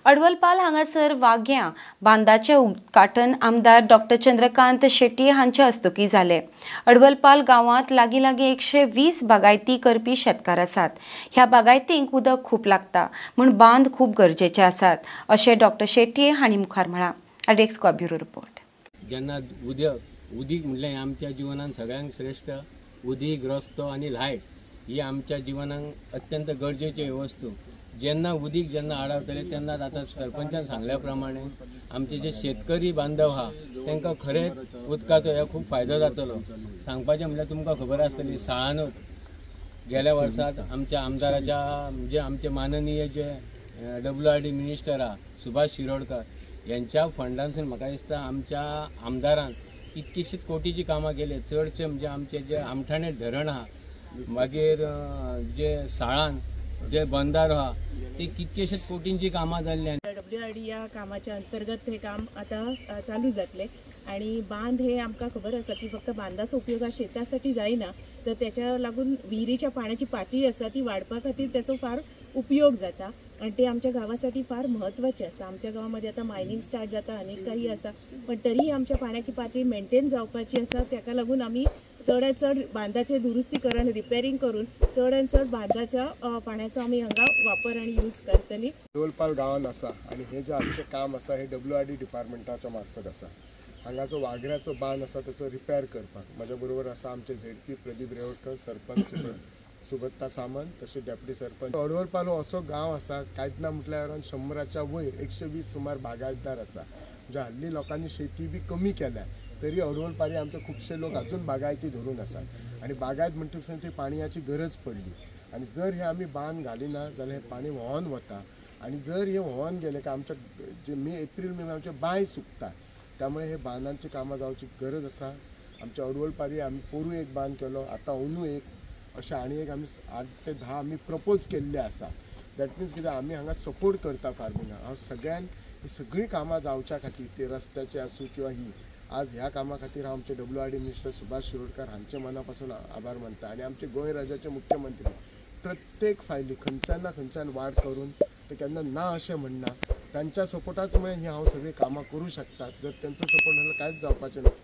अडवलपाल हांगासर वाघ्या बांदाचे उद्घाटन आमदार डॉक्टर चंद्रकांत शेट्ये हांचे हस्तुकीं जालें. अडवलपाल गांवांत लागीं लागीं 120 बागायती करपी शेतकार आसात. ह्या बागायतींक उदक खूब लागता म्हूण बांद खूब गरजेचे आसात अशें डॉक्टर शेट्ये हांणी मुखार म्हळां. Desk bureau report. जेन्ना उदीक म्हणल्यार आमच्या जिवनान सगळ्यांक श्रेश्ठ उदीक, रस्तो आनी लायट ही आमच्या जिवनाक अत्यंत गरजेची वस्तू. जेन्ना उदीक जेन्ना आडावतले तेन्ना आतां सरपंचान सांगल्या प्रमाणे आमचे जे शेतकरी बांधव आहा तांकां खरेंच उदकाचो हो खूब फायदो जातलो. सांगपाचें म्हणल्यार तुमकां खबर आसतली साळानूच गेल्या वर्सात आमच्या आमदाराच्या म्हणजे आमचे माननीय जे WRD minister आहा सुभाष शिरोडकर यांच्या फंडांसून म्हाका दिसता आमच्या आमदारान कितकीशीच कोटीची कामां केली. चडशे म्हणजे आमचे जे आमठाणे धरण आहा, मागीर जे साळान जे बंदारो आहा ते कितकेशेच कोटींची कामां जाल्ली. WRD ह्या कामाच्या अंतर्गत हे काम आतां चालू जातले आणि बांद हे आमकां खबर आसा की फक्त बांदाचो उपयोग हा शेतासाठी जायना, तर त्याच्या लागून विहिरीच्या पाण्याची पातळी आसा ती वाडपा खातीर त्याचो फार उपयोग जाता आणि ते आमच्या गावासाठी फार महत्त्वाचे आसा. आमच्या गावामध्ये आता मायनिंग स्टार्ट जाता, अनेक काही आसा, पण तरीही आमच्या पाण्याची पातळी मेंटेन जावपाची आसा. ताका लागून आमी चड चड बांदाचे दुरुस्तीकरण रिपेरिंग करून चड आनी चड बांदाच्या पाण्याचो आमी हांगा वापर आनी यूज करतली. अडवलपाल गांवान आसा आनी हे जे आमचें काम आसा हे WRD डिपार्टमेंटाच्या मार्फत आसा. हांगाचो वाघऱ्याचो बांद आसा ताचो रिपेर करपाक म्हज्या बरोबर आसा आमचे ZP Pradeep Revatkar, sarpanch Subatta Samant, तशें डेप्युटी सरपंच. अडवलपाल हो असो गांव आसा कांयच ना म्हटल्यार 100च्या वयर 120 सुमार बागायतदार आसा. म्हणजे हल्ली लोकांनी शेती बी कमी केल्या तरी अडवलपारी आमचे खुबशे लोक अजून बागायती धरून आसात आनी बागायत म्हणटकीर ती पाणयाची गरज पडली आनी जर हे आमी बांद घालिना जाल्यार हें पाणी व्हांवन वता आनी जर हे व्हांवन गेलें काय आमच्या जे मे एप्रील मे आमचे बांय सुकता. त्यामुळे हे बांदांची कामां जावची गरज आसा. आमच्या अडवलपारी आमी पोरूं एक बांद केलो, आतां अंदू एक, अशें आनी एक आमी 8 ते 10 आमी प्रपोज केल्ले आसा. That means कितें आमी हांगा सपोर्ट करता फार्मिंगाक. हांव सगळ्यान ही सगळीं कामां जावच्या खातीर ते रस्त्याचे आसूं किंवा ही आज ह्या कामा खातीर हांव आमचे WRD minister Subhash Shirodkar हांचे मना पासून आभार मानता आनी आमचे गोंय राज्याचे मुख्यमंत्री प्रत्येक फायली खंयच्यान ना खंयच्यान वाड करून ते केन्ना ना अशें म्हणना. तांच्या सपोर्टाच मुळे ही हांव सगळीं कामां करूं शकता. जर तांचो सपोर्ट नासल्यार कांयच जावपाचें नासलें.